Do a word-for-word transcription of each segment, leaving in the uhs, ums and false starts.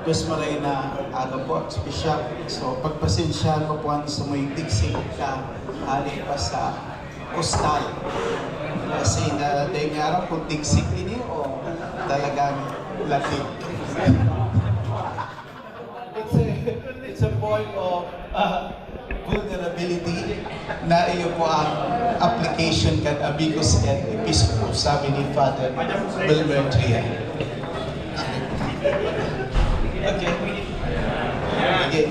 Diyos maray na aga po, Archbishop. So, pagpasensyahan mo po ang samoy tigsik na hali pa sa postal. Kasi na, dahil nga aram kung tigsik ini o talagang lapit. It's a, it's a point of, uh, vulnerability na iyo po ang application kan Amigos and Episcopos, sabi ni Father Wilmer Tria. Okay. Okay.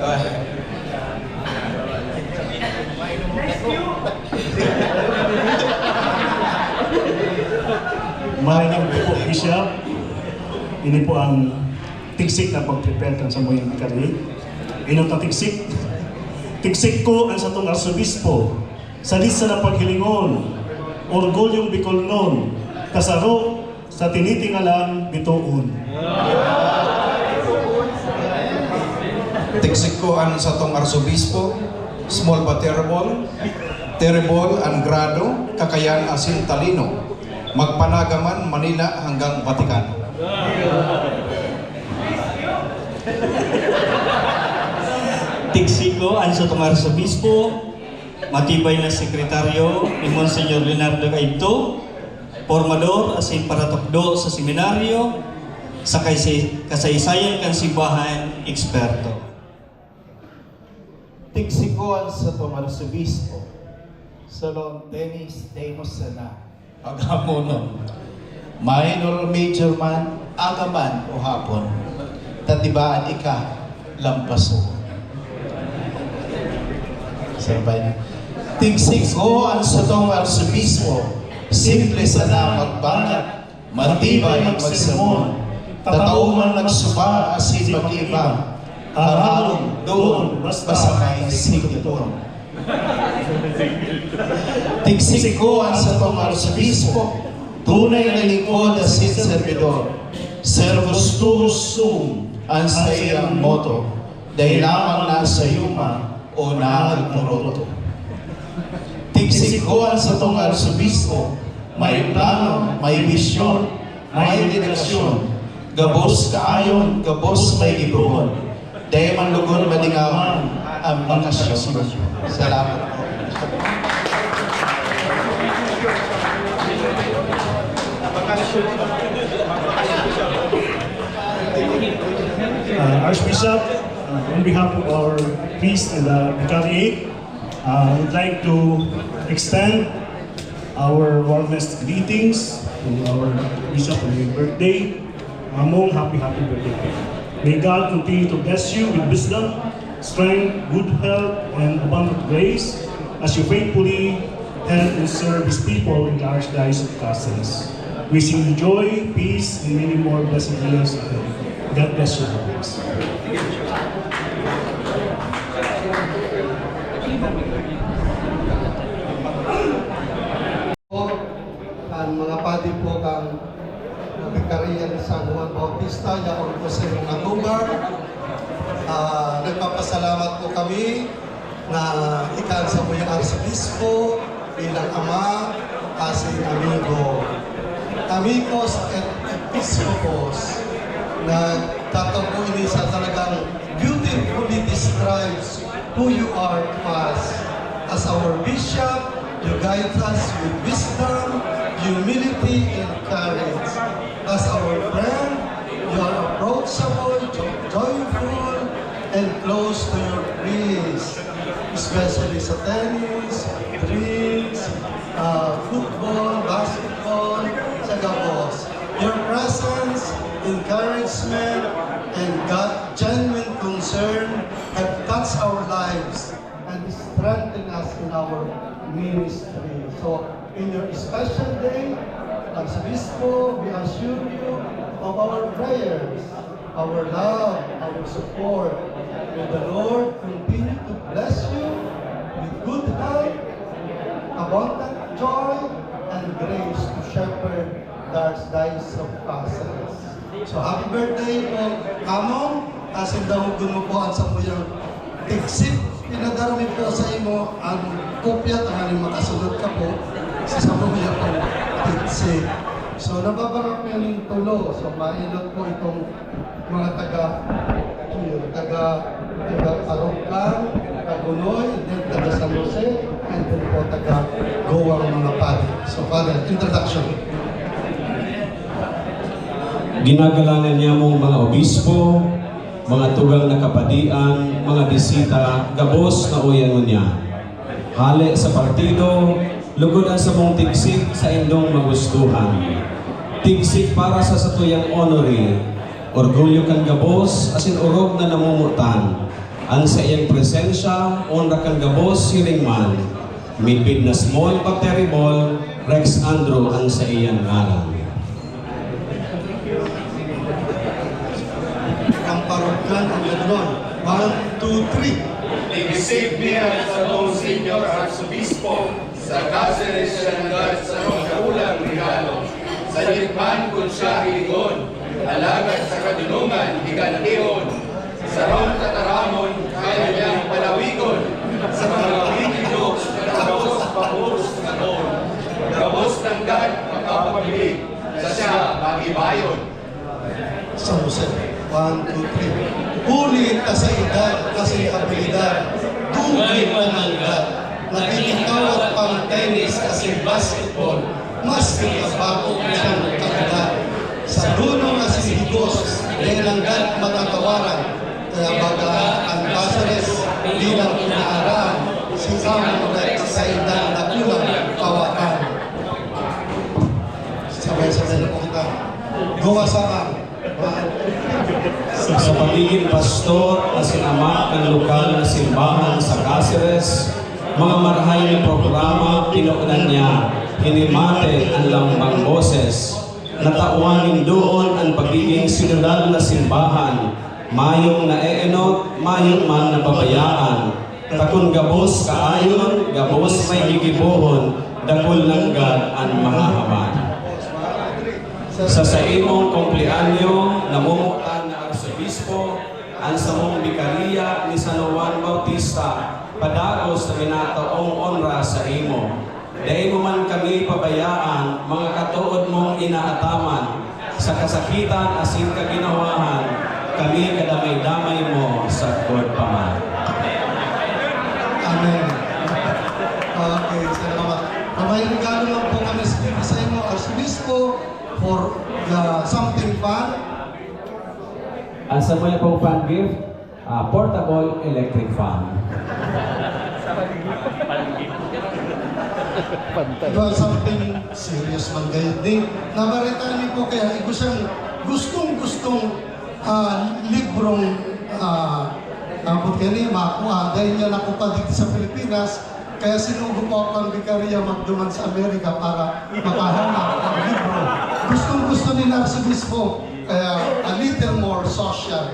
Uh, Maray na po, Bishop. Ini po ang tigsik na pag-prepare kan samuyang kari. Inot na tigsik. Tigsik ko ang satong arsobispo, sa lista na paghilingon, orgulyong Bicolnon, kasaro sa tinitingalang bitoon. Tigsik ko ang satong arsobispo, small but terrible, terrible ang grado, kakayan asin talino. Magpanaga man Manila hanggang Vatican. Tigsik ko ang satong arsobispo, matibay na sekretaryo ni Monsignor Leonardo Caibto, pormador asin paratukdo sa seminaryo, sa kaysay- kasaysayan kan simbahan, eksperto. Tigsik ko ang satong arsobispo, Solon Dennis Demos Sana. Paghamonon, minor o major man, aga man o hapon, tatibaan ika, lampaso. Sabay na. Tigsik ko ang satong arsobispo, simple sana magbangat, matibay magsermon, tatao man magsuba asin mag-iba, aralon doon basta may singilon. Tigsik ko ang satong arsobispo, tunay na lingkod asin servidor. Servus tuus sum ang saiyang motto, dai lamang na sa yuma o nagmoroto. Tigsik ko ang satong arsobispo, may plano, may bisyon, may dedikasyon, gabos kaayon, gabos may gibohon. Dai man lugod malingawan ang bakasyon. Salamat po. Uh, Archbishop, uh, on behalf of our priest and the vicariate, uh, I would like to extend our warmest greetings to our Bishop on your birthday. Among, happy, happy birthday. May God continue to bless you with wisdom, strength, good health, and abundant grace as you faithfully help and serve His people in the Archdiocese of Caceres. Wishing you joy, peace, and many more blessed years ahead. God bless you always. Ang mga padi po kan Vicaria ni San Juan Bautista, yaon po sa inyong agubar. Ah, nagpapasalamat po kami na ikan sa Kuya Arsobispo bilang ama, asin amigo. Amigos at episkopos, nagtatagpo ini sa talagang beautifully describes who you are to us. As our bishop, you guide us with wisdom, humility, and courage. As our friend, you are approachable, jo- joyful, and close to your priests, especially sa tennis, drills, uh, football, basketball, sa gabos. Your presence, encouragement, and God, genuine concern have touched our lives and strengthened us in our ministry. So, in your special day, Arsobispo, we assure you of our prayers, our love, our support. May the Lord continue to bless you with good health, abundant joy, and grace to shepherd the Archdiocese of Caceres. So, happy birthday po, Among. Asin dahogon mo po ang samuyang tigsik. Pinadara mi po sa imo ang kopya tanganing makasunod ka po sa samuyang tigsik. So, nababarok yan yung tulo. So, mailot po itong mga taga, taga, taga Parokang, Tagunoy, and then taga San Jose, and then po taga Goa ang mga padi. So, Father, introduction. Ginagalangan niya mong mga obispo, mga tugang na kapadian, mga bisita, gabos na uya ngunyan. Hale sa partido, lugod an samong tigsik saindong magustuhan. Tigsik para sa satuyang honoree, orgulyo kan gabos asin orog na namomotan. An saiyang presensya, onra kan gabos, siring man. Midbid na small but terrible, Rex Andrew an saiyang ngaran. Ang parokyan ang ganun. One, two, three. Tigsik mi an satong Senior Arsobispo sa Caceres, siya nanggad sa mga dakulang regalo. Sadit man kun siya hilingon, alagad sa kadunongan higantihon. Sarong tataramon, kaya niyang palawigon. Sa mga witty jokes, gabos, gabos, gabos. Gabos nanggad makapabilib, sa siya magibayon. San Jose. One, two, three. Huli ta sa edad kasi abilidad, dugay mananggad. Nakikitawag pang tennis kasi basketball, mas nakabako siyang kalidad. Sa dunong asin higos, di nanggad matatawaran. Kaya baga ang Caceres bilang inaarahan, si Samon Rex sa indang dakulang kawakan. Sabay-sabay na po kita. Gawa sa Sa pagigin pastor asin ama kan lokal na simbahan sa Caceres, mga marahay na programa, pinoknan niya, hinimate an lambang boses. Natawan nin doon an pagiging sinodal na simbahan, mayong naeenot, mayo man nababayaan. Ta kun gabos kaayon, gabos may gigibohon, dakul nanggad an mahahaman. Sa saimong kumpleanyo, namomotan na Arsobispo, an samong Bikariya ni San Juan Bautista, padagos na minataong onra sa imo. Dai mo man kami pabayaan, mga katood mong inaataman, sa kasakitan asin kaginawahan, kami kadamay-damay mo sagkod pa man. Amen. Okay, salamat. May regalo lang po kami sa sa imo, Arsobispo, for the something fun. Asa mo yan pong fan gift? Ah, portable electric fan. Diba, something serious man gayud ni. Nabareta ni po kaya igo siyang gustong-gustong ah, librong ah, abot kani, makua. Dahil nga nakupa dito sa Pilipinas, kaya sinugo po ako ang Vicaria magduman sa Amerika para makahanap ng libro. Gustong-gusto ni Narciso mismo, kaya a little more social.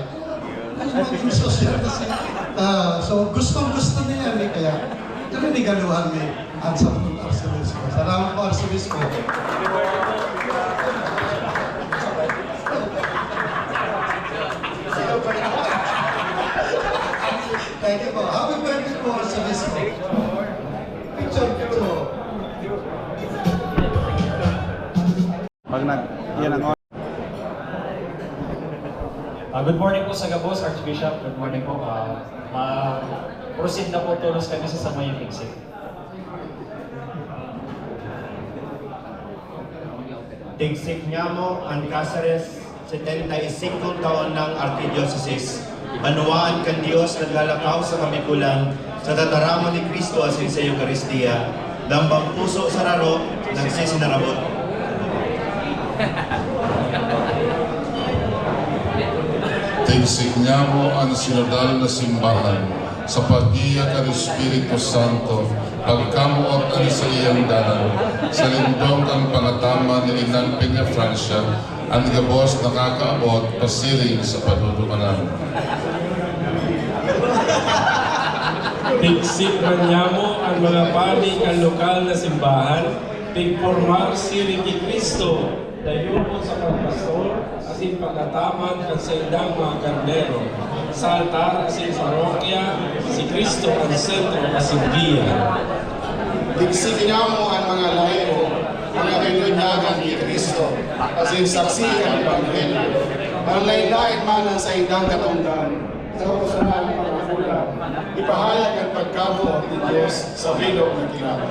Ay, maging social kasi. Ah, so, gustong-gusto niya ni kaya. Pero nigaluhan ni ang sampung Arsobispo. Salamat po, Arsobispo. Thank you po. Happy birthday po, Arsobispo. Picture, picture. Pag nag, yan ang oras. Ah, good morning po sa gabos, Archbishop. Good morning po. Ah, ma-proceed na po tolos kami sa samayang exit. Tigsik niamo an Caceres, setenta y cinco taon nang arkidiocesis. Banwaan kan Dios naglalakaw sa kamigulan, sa tataramon ni Cristo asin sa Eukaristia. Lambang puso sa raro, nagsisinarabot. Tigsik niamo an sinodal na simbahan, sa pagiya kan Espiritu Santo, pagkamoot an saiyang dalan, sa lindong kan pangataman ni Inan Peñafrancia, an gabos nakakaabot pasiring sa padudumanan. Tigsik man niamo an mga padi kan lokal na simbahan, tigpormar siring ki Cristo, dayuhon sa pagpastor, asin pagataman kan saindang mga karnero. Sa altar asin parokya, si Cristo an sentro asin giya. Tigsik niamo an mga layo, mga kainunyagan ni Cristo, asin saksi kan Ebanghelyo. An laen-laen man an saindang katongdan, sa usahan pagkakula, ipahayag an pagkamoot nin Dios sa bilog na kinaban.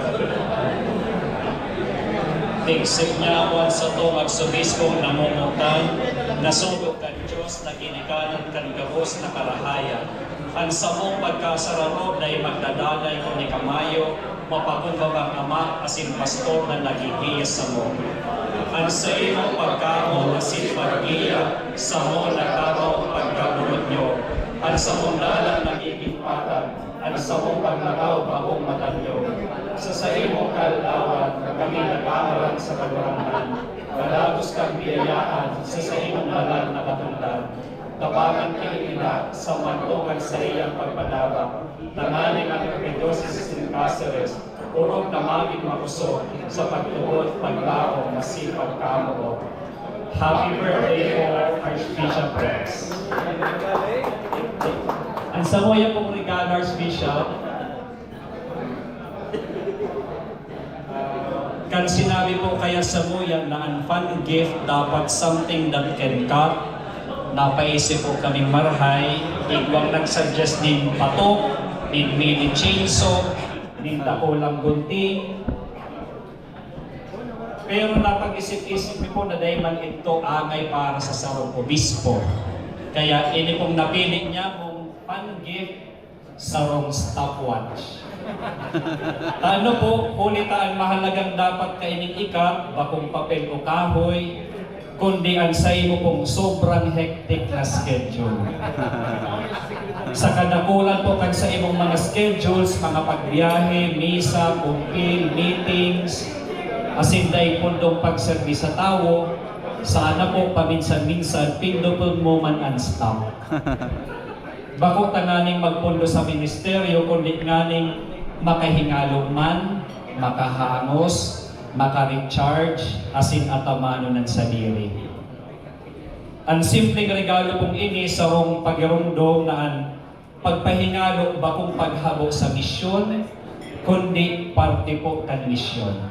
Tigsignawan sa tong Arsobispong namomotan, nasugo kan Dios na ginikanan kan gabos na karahayan. An samong pagkasararo dai magdadagay kundi kamayo, mapakumbabang ama asin pastor na naggigiya samo. An saimong pagkamoot asin paggiya samo nagtatao pagkaboot nyo. An samong dalan nagiging patag, an samong paglakaw bakong matanyog. Sa saimong kaalawan, kami nagkaharang sa Kagurangnan. Padagos kang biyayaan sa saimong banal na katongdan. Tabangan ki ninda sa manto kan saiyang pagpadabak, tanganing an Arkidiocese nin Caceres orog na magin makosog sa pagtubod, paglaom, asin pagkamoot. Happy birthday po, Archbishop Rex. An samuya pong regalo, Archbishop. Kan sinabi po kaya samuya na an fan gift dapat something that can cut, napaisip po kaming marahay, igwang nag-suggest nin patok, nin mini chainsaw, nin dakulang gunting. Pero napag-isip-isip mi po na dai man ito angay para sa sarong obispo. Kaya ini pong napili niya mong fan gift, sarong stopwatch. Ano po, huli ta an mahalagang dapat kaining ika, bakong papel o kahoy, kundi an saimo pong sobrang hectic na schedule. Sa kadakulan po kan saimong mga schedules, mga pagbiyahe, misa, kumpil, meetings, asin dai pundong pagserbi sa tawo, sana po paminsan-minsan pinduton mo man an stop. Bako tanganing magpundo sa ministeryo, kundi nganing makahingalo man, makahangos, maka-recharge, asin atamanon an sadiri. An simpleng regalo pong ini sarong pagiromdom na an pagpahingalo bakong paghabo sa misyon, kundi parte po kan misyon.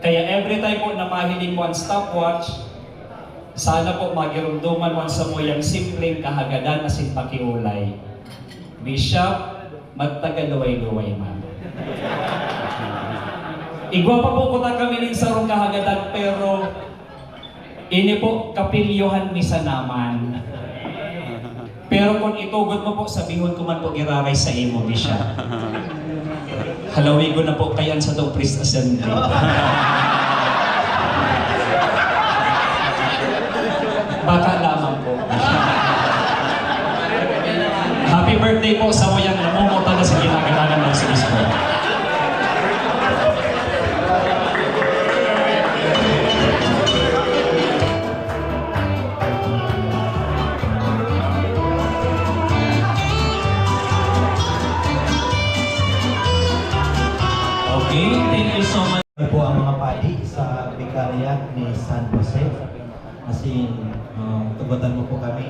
Kaya every time po na mahiling mo an stopwatch, sana po magiromdoman mo an samuyang simpleng kahagadan asin pakiolay. Bishop, magtagaluway-luway man. Igwa pa po kuta kami nin sarong kahagadan, pero ini po, kapilyohan mi sana man. Pero kun itugot mo po, sabihon ko man po giraray sa imo, Bishop. Halawigon na po kayan sa to, priest assembly. Baka lamang po. Happy birthday po sa uyang namumuta na sa ginagananan ng Sigismo. Okay, thank you so much. Kami po ang mga padi sa Vicariate ni San Jose. Asin, ah, tugotan mo po kami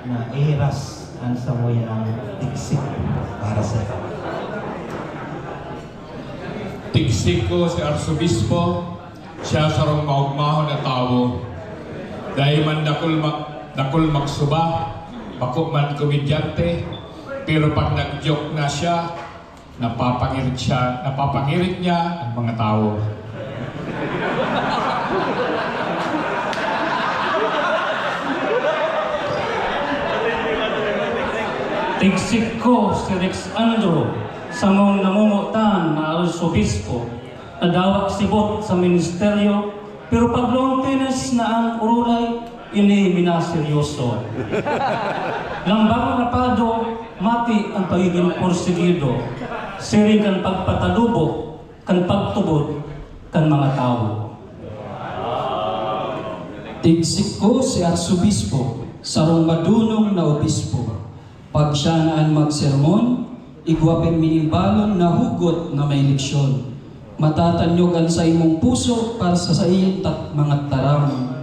na ihiras ang samuyang tigsik para sa Tigsik ko si Arsobispo, siya sarong maogmahon na tawo. Dai man dakul ma-, dakul magsuba, bako man komedyante, pero pag nag-joke na siya, napapangirit siya, napapangirit niya ang mga tawo. Tigsik ko si Rex Andro, samong namomotan na arsobispo, nadawak sibot sa ministeryo, pero pag lawn tennis na an orolay, ini minaseryoso. Lambang rapado, mati an pagigin porsigido, siring kan pagpatalubo kan pagtubod kan mga tawo. Tigsik ko si Arsobispo, sarong madunong na obispo. Pag siya na an magsermon, igwa pirmi nin balon na hugot na may leksyon. Matatanyog an saimong puso para sa saiyang tat-, mga taram.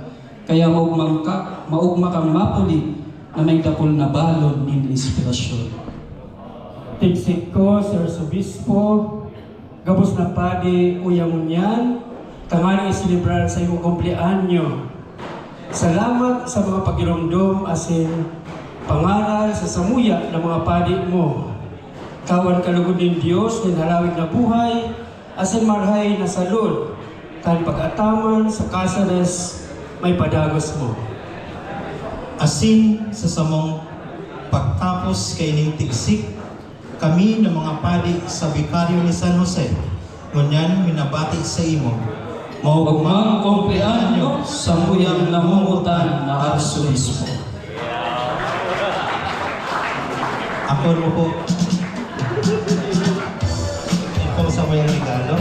Kaya maogma ka, maogma kang mapuli na may dakul na balon nin inspirasyon. Tigsik ko si Arsobispo, gabos na padi uya ngunyan, Tanganing iselebrar sa imong kumpleanyo. Salamat sa mga pagiromdom asin pangaral sa samuya na mga padi mo. Tawan ka lugod nin Dios nin halawig na buhay asin marahay na salud kan pag-ataman sa Caceres may padagos mo. Asin sa samong pagtapos kaining tigsik, kami na mga padi sa Bikaryo ni San Jose, ngunyan minabati sa imo. Maogmang kumpleanyo, samuyang nangungutan na Arsobispo. Ako mo po. Ito sa may regalo.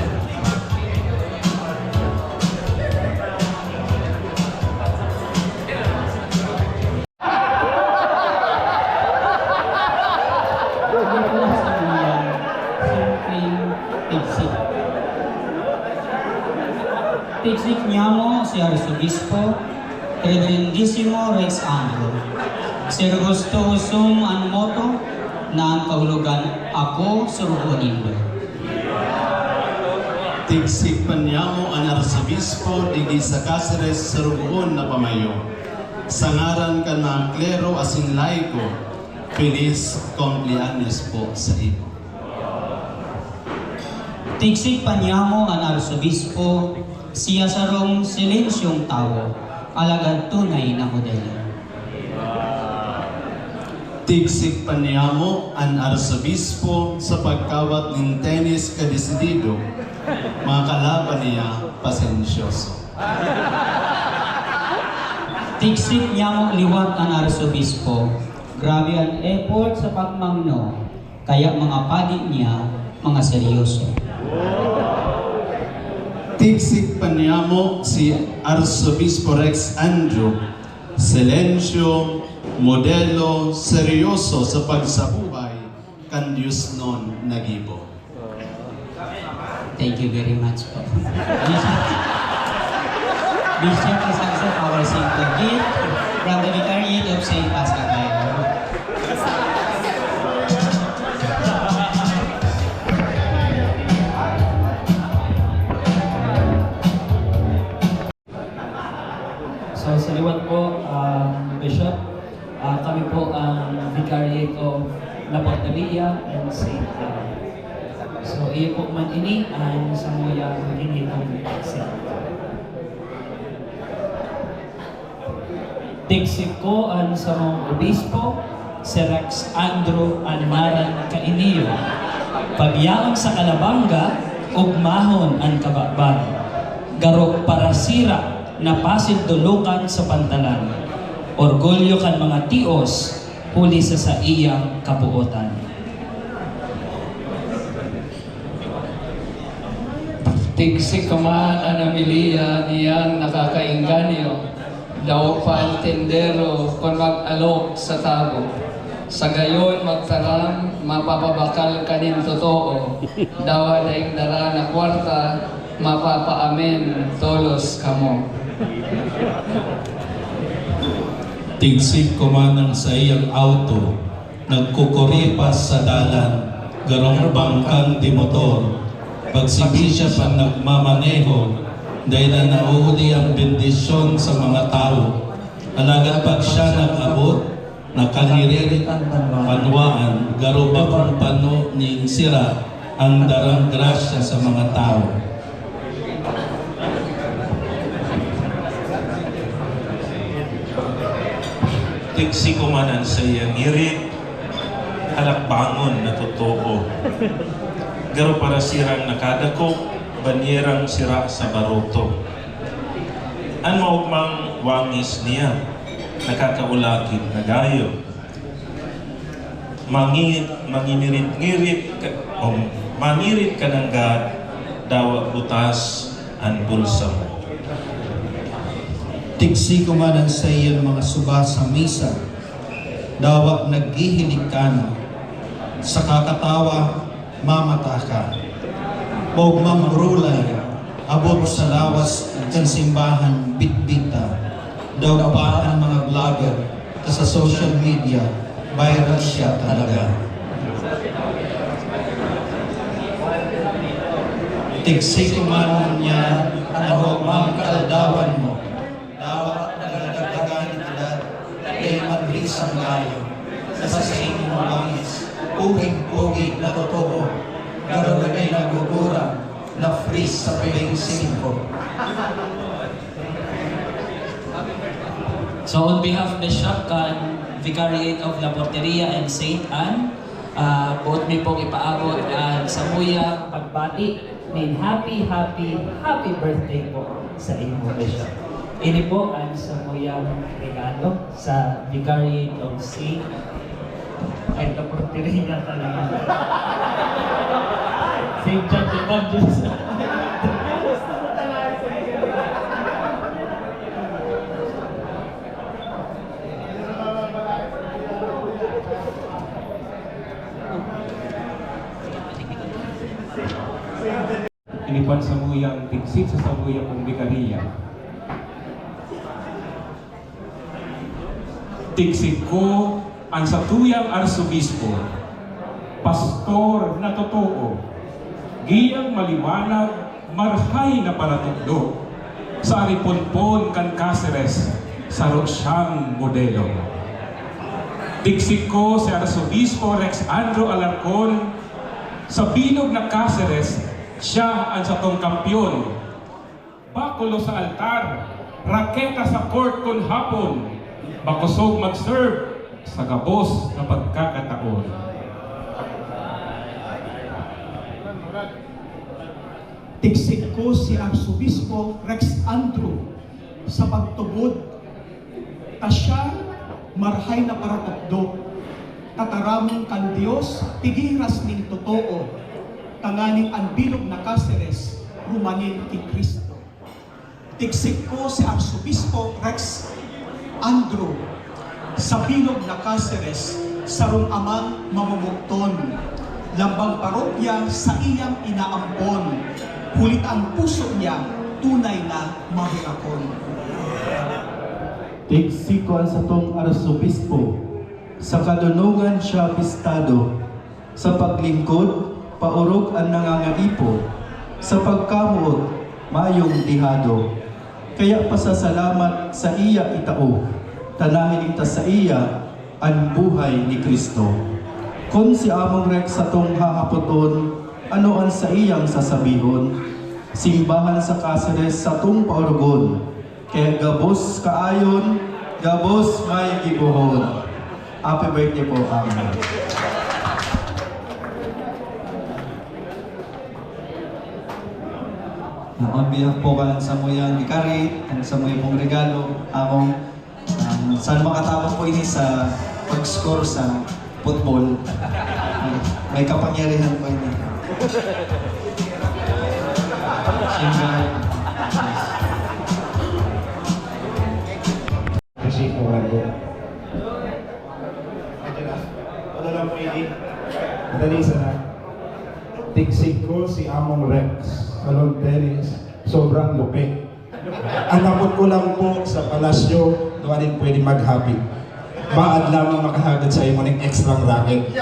Simpleng tigsik. Tigsik niyamo si Arsobispo Reverendisimo Rex Andrew. Sir Gusto Usum an moto na an kahulogan, ako surugo nindo. Tigsik pa niyamo an Arsobispo digdi sa Caceres surugoon na pamayo. Sa ngaran kan mga klero asin laiko, feliz cumpleaños po sa imo. Tigsik pa niyamo an Arsobispo, siya sarong silensyong tawo, alagad tunay na modelo. Tigsik pa niyamo an Arsobispo sa pagkawat nin tenis kadesidido, mga kalaban niya pasensyoso. Tigsik niyamo liwat an Arsobispo, grabe an effort sa pagmangno, kaya mga padi niya, mga seryoso. Tigsik pa niyamo si Arsobispo Rex Andrew, silensyo, modelo, seryoso sa pagsabuhay kan diosnon na gibo. Thank you very much po. Bishop, Bishop Isaac, our simple gift from the Vicariate of Saint Pascal Island. So, sa liwat po, um, Bishop, ah, kami po ang Vicariate of La Porteria and Saint Anne. So, iyo po man ini ang samuyang ginigong tigsik. Tigsik ko an samong obispo, si Rex Andrew an ngaran kaini. Pagyaon sa Calabanga, ogmahon an kababan. Garo parasira na Pasig Dulukan sa pantalan. Orgulyo kan mga tios, huli sa saiyang kabuotan. Tigsik ko man an homilya niyang nakakaengganyo, dawa pa an tendero kun mag-alok sa tawo. Sa gayon, magtaram, mapapabakal ka nin totoo, dawa daing dara na kwarta, mapapaamen tolos kamo. Tigsik ko man an saiyang auto, nagkukuripas sa dalan, garong bangkang de motor. Pag si Bishop an nagmamaneho, dai na nahuhuli an bendisyon sa mga tawo. Alagad pag siya nag-abot, nakaniririt an banwaan, garo bakong pano nin sira an darang grasya sa mga tawo. Tigsik ko man an saiyang ngirit, halakbangon na totoo. Garo parasirang nakadakop, banyerang sira sa baroto. An maogmang wangis niya, nakakaulakit na gayo. Mangi-, manginirit-ngirit ka, o mangirit ka nanggad, dawa butas an bulsa mo. Tigsik ko man an saiyang mga suba sa misa, dawa naghihilig ka na. Sa kakatawa, mamata ka. Maogmang rulay, abot sa lawas kan simbahan, bitbita. Daw pa an mga vlogger ta sa social media, viral siya talaga. Tigsik ko man niya Kan naogmang kaaldawan mo, dawa na nadagdagan nin edad, dai man rin sanggayo, sa saimong wangis, puging-pugi na totoo, garo na may nagugurang na freeze sa twenty-five. So on behalf of the shop kan Vicariate of La Porteria and Saint Anne, ah, boot mi pong ipaabot ang samuyang pagbati nin happy, happy, happy birthday po sa imo, Bishop. Ini po ang samuyang regalo sa Vicariate of Saint, ay, La Porteria talaga. Saint John the Baptist. Ini pa an samuyang tigsit sa samuya pong bikarya. Tigsit ko an satuyang arsobispo, pastor na totoo, giyang maliwanag, marhay na paratukdo, sa ariponpon kan Caceres, saro siyang modelo. Tigsit ko si Arsobispo Rex Andrew Alarcon, sa bilog na Caceres, siya an satong kampiyon. Bakulo sa altar, raketa sa court kun hapon, makosog mag-serve sa gabos na pagkakataon. Tigsit ko si Arsobispo Rex Andrew sa pagtubod ta siya marahay na paratukdo, tataramon kan Dios, tigiras nin totoo, tanganing an bilog na Caceres rumangin ki Cristo. Tigsit ko si Arsobispo Rex Andrew sa bilog na Caceres, sarong amang mamumugton, lambang parokya saiyang inaampon, huli ta an puso niya tunay na maherakon. Tigsit ko an satong arsobispo, sa kadonongan siya pistado, sa paglingkod, paorog an nangangaipo, sa pagkamoot, mayong dihado. Kaya pasasalamat saiya itao, ta nahiling ta saiya an buhay ni Cristo. Kun si Among Rex satong hahapoton, ano an saiyang sasabihon? Simbahan sa Caceres satong paorogon, kaya gabos kaayon, gabos may gibohon. Happy birthday po, Among. On behalf po kan samuyang Vicariate, ang samuya pong regalo, Among, um, sana makatabang po ini sa pag-score sa football. May, may kapangyarihan po ini. Siyempre. Kasi po, ano, ito na. Wala lang po, hindi. Madali sana. Tigsit ko si Among Rex, sa lawn tennis, sobrang lupit. Ang abot ko lang po sa palasyo, duwa din pwede maghapit. Baad lamang makahagad sa imo ning extra racket.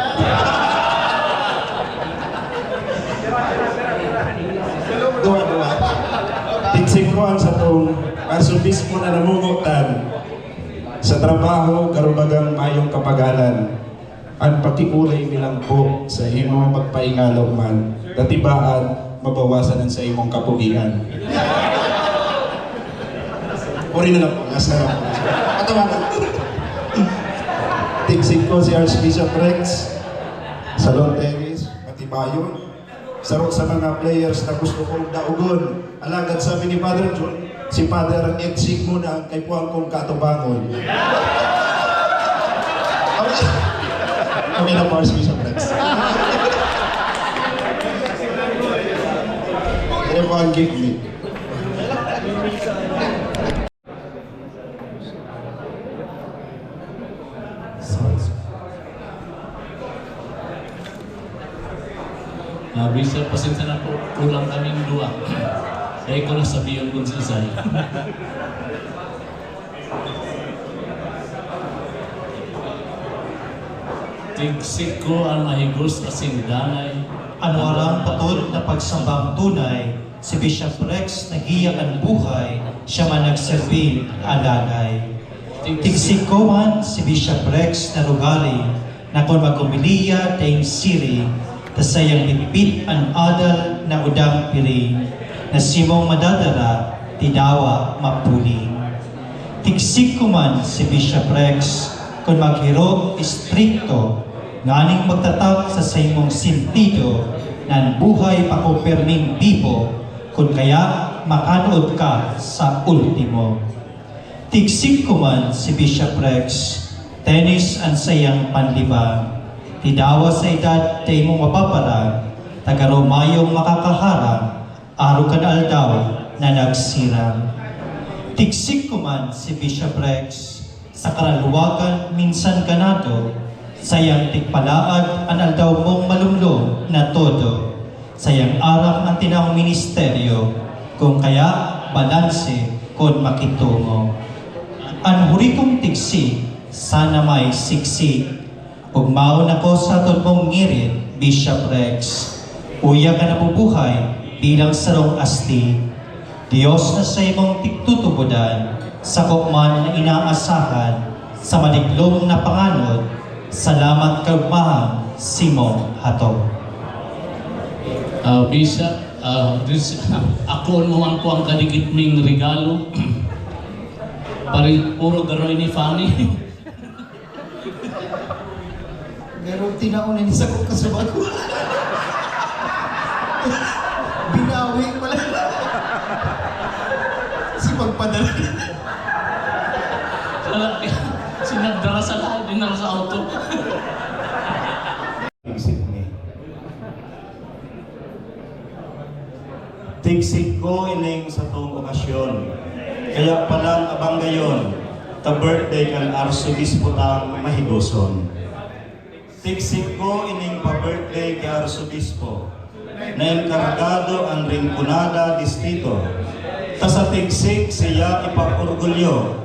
Duwa, duwa. Tigsit ko an satong arsobispo na namomotan sa trabaho, karubagang mayong kapagalan. An pakiolay mi lang po sa imo, magpaingalo man, ta tibaad mabawasan an saimong kapugian. Uri na lang po, nasa na po. Katawa na. Tigsit ko si Archbishop Rex, sa lawn tennis, matibayon. Saro sa mga players na gusto kong daogon. Alagad sabi ni Father Jun, si Father Ed Sigmund ang kaipuhan kong katubangon. Okay, okay na, Pars, Bishop Rex. Ano po ang gift ni? Ah, Bishop, pasensya na po. Kulang kaming duwa. Kaya ko na sabihin kung siisay. Tigsit ko ang mahigos asin danay. Ano aram patod na pagsambang tunay? Si Bishop Rex nagiya kan buhay, siya man nagserbi, alagay. Tigsig ko man si Bishop Rex na rugari na kun mag-homiliya daing siri, ta sayang bitbit an adal na udang piri, na simong madadara, tidawa, mapuli. Tigsig ko man si Bishop Rex kun maghirot, istrikto, nganing magtatap sa saimong sentido na an buhay pako perming bibo, kun kaya makanood ka sa ultimo. Tigsig ko man si Bishop Rex, tenis an saiyang panlibang. Tidawa sa edad dai mo mapaparang, ta garo mayong makakaharang, arog kan aldaw na nagsirang. Tigsig ko man si Bishop Rex, sa karalwagan minsan ganado, sayang tigpalaad an aldaw mong malumlom na todo. Sayang aram an tinawong ministeryo, kung kaya balanse kun makitungo. An huri kong tigsig, sana may siksik. Ugmaon ako sa hatod mong ngirit, Bishop Rex. Uya ka nabubuhay bilang sarong asti. Dios na saimong tigtutubodan, sako man na inaasahan, sa madiklom na panganod, salamat kaugmahan, simong hatod. Ah, Bishop, ah, this, ako naman po ang kadikit ming regalo. Pare, puro garo ini, funny. Pero tinaon na ni sako kasubag ko. Binawi pala. Si pagpadala. Wala, sinagdara sa lahat, dinala sa auto. Isip ni. Tigsig ko ining satong okasyon. Kaya palan abanggayon, ta birthday kan Arsobispo tang mahigoson. Tigsig ko ining pa-birthday ki Arsobispo, na enkargado an Rinconada Distrito. Ta sa tigsig siya ipag-orgulyo,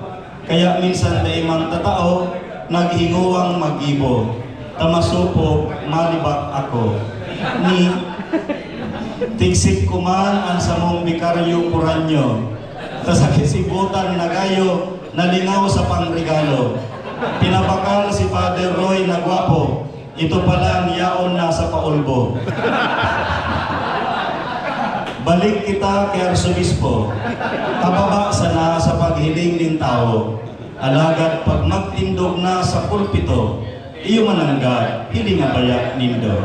kaya minsan dai man tatao, naghingowang maggibo, ta masopog, malibak ako. Ni, tigsig ko man an samong bikaryo puranyo, ta sa kisibutan na gayo, nalingaw sa pangregalo. Pinabakal si Father Roy na gwapo, ito pala an yaon na sa paulbo. Balik kita ki Arsobispo, pababa sana sa paghiling nin tawo. Alagad pag magtindog na sa pulpito, iyo mananggad, hilinga baya nindo.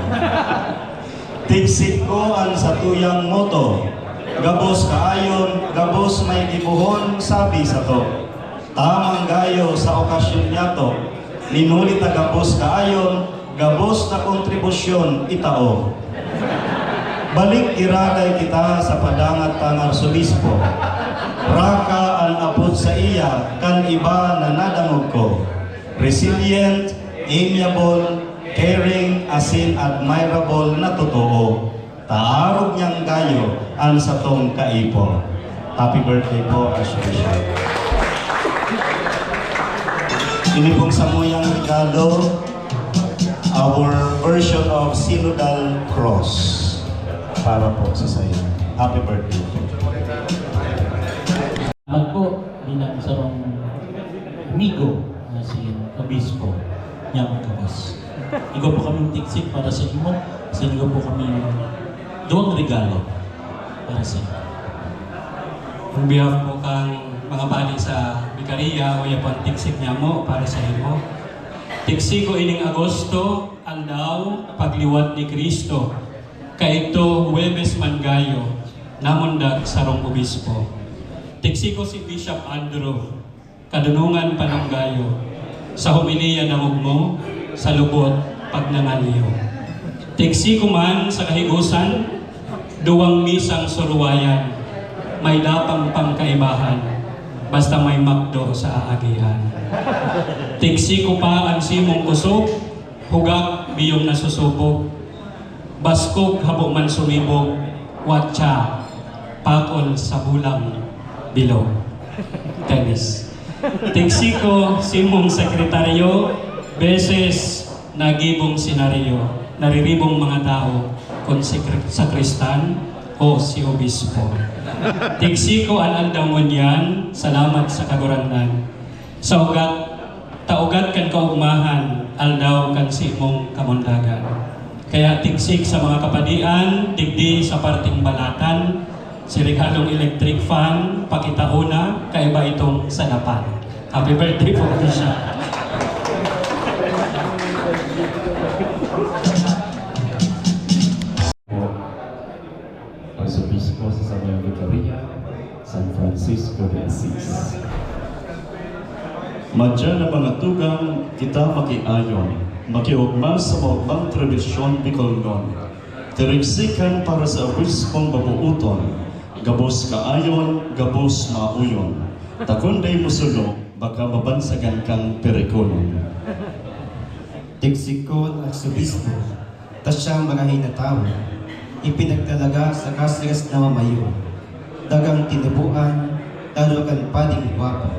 Tigsig ko an satuyang moto, gabos kaayon, gabos may gibohon, sabi sato. Tamang gayo sa okasyon niyato, nin huli ta gabos kaayon, gabos na kontribusyon itao. Balik giraray kita sa padangat kan Arsobispo. Raka an apod saiya kan iba na nadangog ko. Resilient, amiable, caring, asin admirable na totoo. Ta arog niyang gayo an satong kaipo. Happy birthday po, Archbishop. Ini pong samuyang regalo, our version of Synodal Cross. Para po sa sayo. Happy birthday po. Magpo bilang sarong amigo na si Obispo niya magkabos. Igwa po kaming tiksik para sa imo, sa igwa po kami duwang regalo para sa imo. On behalf po kan mga padi sa Bikariya, uya po an tiksik niya mo para sa imo. Tiksik ko ining Agosto, aldaw pagliwat ni Cristo. Kaidto, Huwebes man gayo, namundag sarong obispo. Tiksik ko si Bishop Andrew, kadunongan panonggayo, sa homilya dangog mo, sa lubot pagnangalyo. Tiksik ko man sa kahigosan, duwang misang suruwayan, may dapang pangkaibahan, basta may makdo sa aagihan. Tiksik ko pa an simong kusog, hugak, biyong nasusubog, baskog, habo man sumibog, watsa, pakol sa bulang bilog. Tennis. Tiksik ko, simong sekretaryo, beses nagibong senaryo, nariribong mga tao, kon sekre-, sakristan, O si Obispo. Tigsi ko an aldaw ngunyan, salamat sa Kagurangnan. Sa ugat, ta ugat kan kaugmahan, aldaw kan simong kamundagan. Kaya tigsik sa mga kapadian, digdi sa parteng balatan, si regalong electric fan, pakitaon na, kaiba itong sa dapan. Happy birthday po, Bishop. Arzobispo sa Sambayang Vicaria, San Francisco de Assis. Madya na mga tugang, kita makiayon, makiugma sa maogmang tradisyon Bicolnon. Tiriksikan para sa obispong babuoton, gabos kaayon, gabos maoyon. Ta kun dai mo suno, baka mabansagan kang perikonon. Tigsik ko an Arzobispo, ta siyang marahay na tawo, ipinagtalaga sa Caceres na mamayo, dagang tinuboan, lalo kan pading gwapo.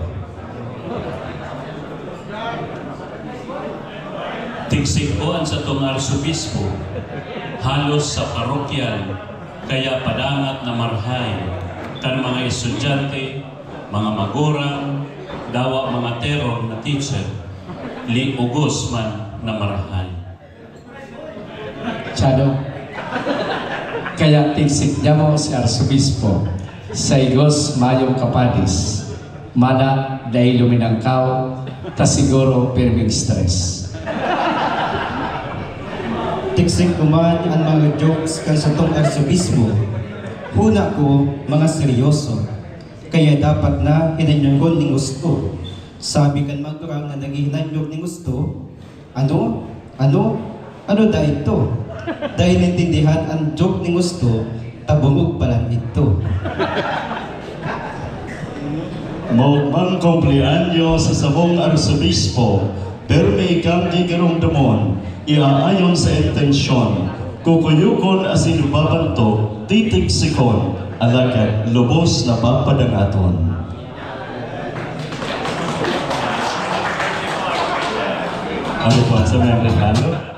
Tigsik ko an satong Arzobispo, halos sa parokyal, kaya padangat na marahay, kan mga estudyante, mga magurang, dawa mga terror na teacher, li ugos man na marahay. Chado. Kaya tigsik niya mo si Arzobispo, sa igos mayong kapadis, mana dai luminangkaw, ta siguro pirming stress. Tigsik ko man an mga jokes kan satong Arzobispo, huna ko mga seryoso, kaya dapat na hinanyugon nin gusto. Sabi kan magurang na naghihinanyog nin gusto, "Ano? Ano? Ano da ito?" Dai naintindihan an joke nin gusto, ta bungog palan idto. Maogmang kumpleanyo sa samong Arzobispo, pirmi kang gigiromdomon, iaayon sa intensyon, kukuyugon asin babantog, titigsikon, alagad lubos na papadangaton. Ano po sa mga regalo?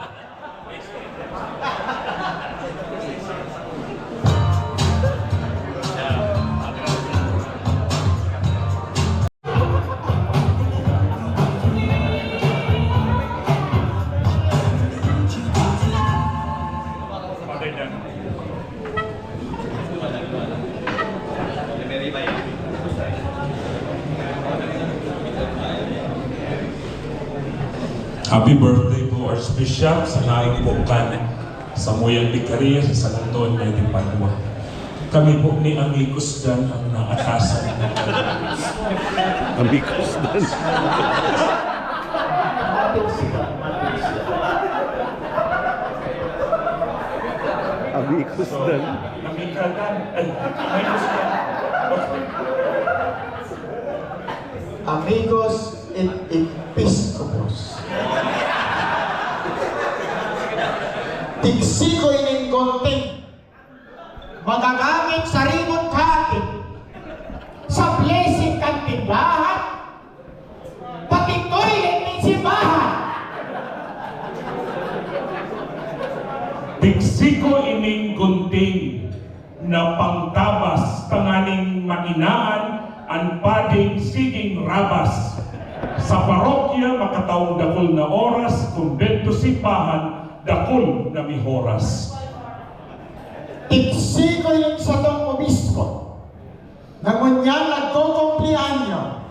Happy birthday po, Archbishop, sa laing po kan samuyang Vicaria sa San Antonio de Padua. Kami po ni Amigos Dan ang naatasan. Amigos Dan. Amigos Dan. Amiga Dan. Ay, Amigos Dan. Amigos et Episcopos. Tigsiko ining gunting. Magagamit sa rimot hati, sa blessing kan tindahan, pati toilet nin simbahan. Tigsiko ining gunting na pangtabas tanganing mainaan an pading siging rabas. Sa parokya, makataong dakul na oras, kumbento, simbahan, dakul na mihoras. Tigsiko nin satong obispo, na ngunyan nagkukumpleanyo.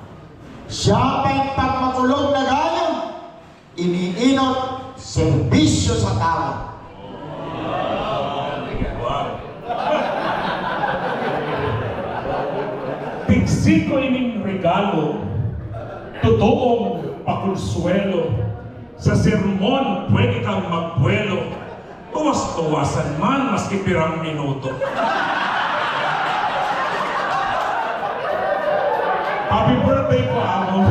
Siya pa'y pagmakulog na gayo, iniinot, serbisyo sa tawo. Tigsiko ining regalo, totoong pakonsuwelo. Sa sermon, pwede kang magbuwelo. Tuwas-tuwasan man, maski pirang minuto. Happy birthday po, Amo.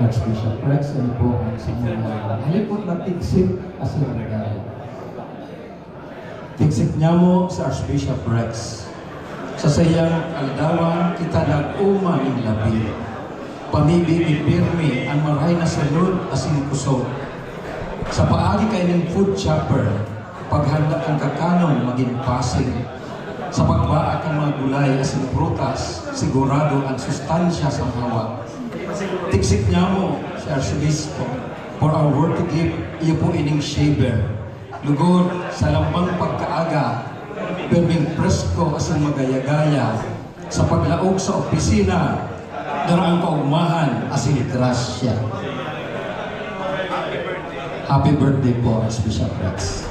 Archbishop Rex, ano po ang inyong, ah, halipot na tigsik asin regalo? Tigsik niamo si Archbishop Rex. Sa saiyang aldawan, kita nag-oma nin labi. Pamibi ni pirmi an maray na salud asin kusog. Sa paagi kaining food chopper, paghanda kan kakanon magin pasin. Sa pagbaak kan mga gulay asin prutas, sigurado an sustansya sa hawa. Tigsik nyamo si Arsobispo, for our worthy gift, iyo po ining shaver. Lugod sa lambang pagkaaga, pirming presko asin magaya-gaya. Sa paglaog sa opisina, dara ang kaugmahan asin grasya. Happy birthday po, Archbishop Rex.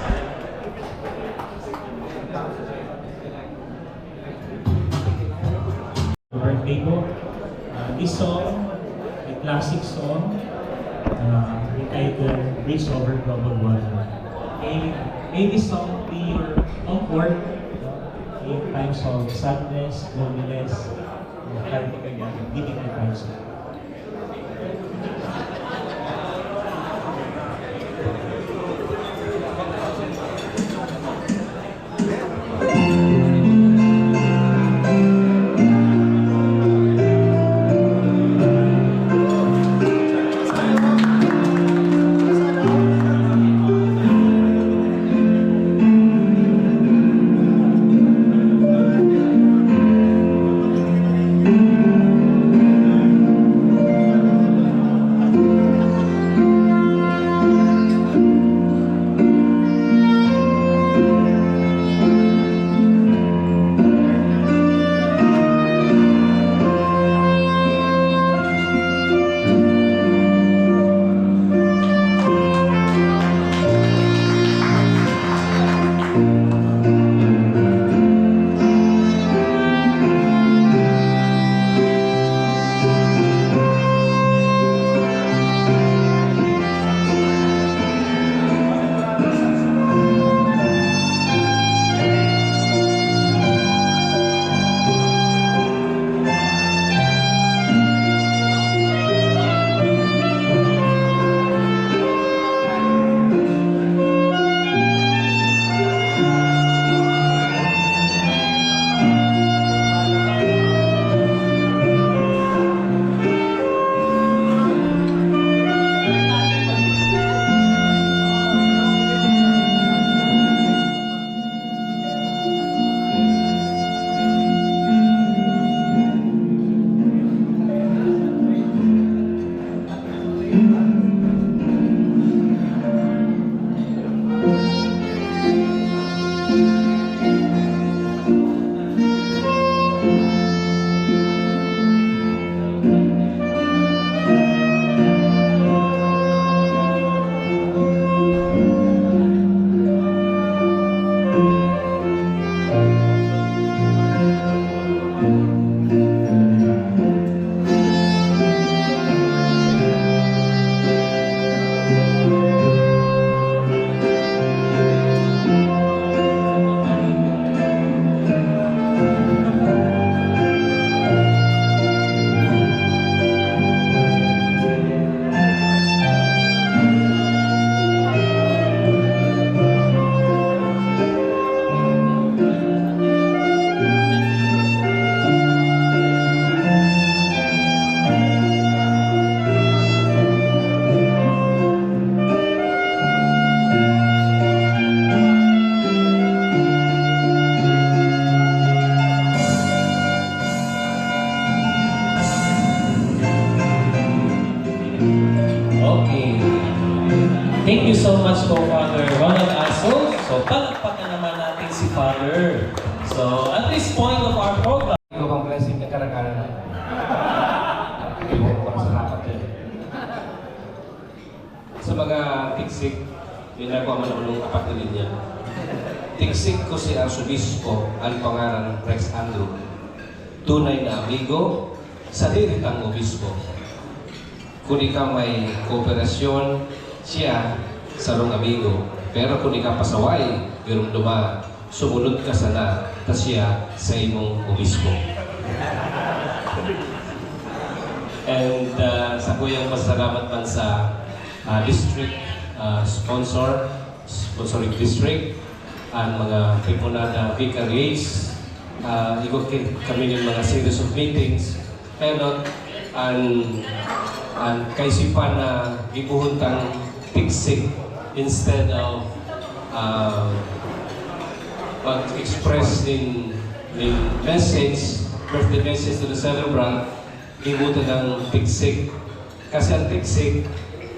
Birthday po. Uh, this song, a classic song, uh, entitled Bridge Over Troubled Water. May, may this song be your comfort, uh, in times of sadness, loneliness, uh, difficult times. Okay. Thank you so much po, Father Ronald Aso. So, palakpakan naman natin si Father. So, at this point of our program, ikaw bang blessing na karagalan na? Ikaw bang salamat din? Sa mga tigsik, yun na po ang manunong apat na linya. Tigsik ko si Arsobispo, ang pangaran Rex Andrew. Tunay na amigo, sadiri tang obispo. Kun ika may kooperasyon, siya, sarong amigo. Pero kun ika pasaway, giromdoma, sumunod ka sana, ta siya sa imong obispo. And, ah, sa kuyang pasalamat man sa, ah, district, ah, sponsor, sponsoring district, ang mga Tripunada Vicariates, ah, igo ki-, kami yung mga series of meetings. Kaya not, An, an kaisipan na gibohon tang tiksik instead of, ah, mag-express nin, nin message, birthday message to the celebrant, gibohon tang tiksik. Kasi ang tiksik,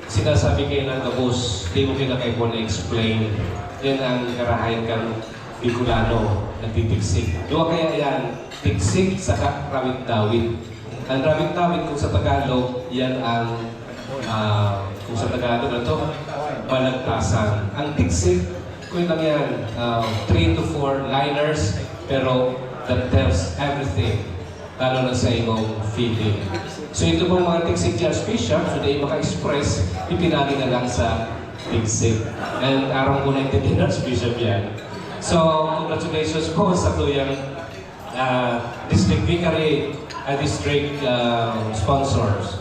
sinasabi kayo ng gabos, di mo kinakaipuhan na explain. Yan ang karahayan kan Bicolano, nagtitiksik. Duwa kaya yan, tiksik saka rawit-dawit. Ang rawit-dawit kung sa Tagalog, yan ang, ah, kung sa Tagalog na to, balagtasan. Ang tiksik, kung lang yan, ah, three to four liners, pero that tells everything, lalo na sa imong feeling. So ito pong mga tiksik ni Archbishop, so dahil maka-express, ipinagi na lang sa tiksik. And aram ko naintindihan ni Archbishop yan. So, congratulations po sa tuyang, ah, district vicary, ah, district, ah, sponsors.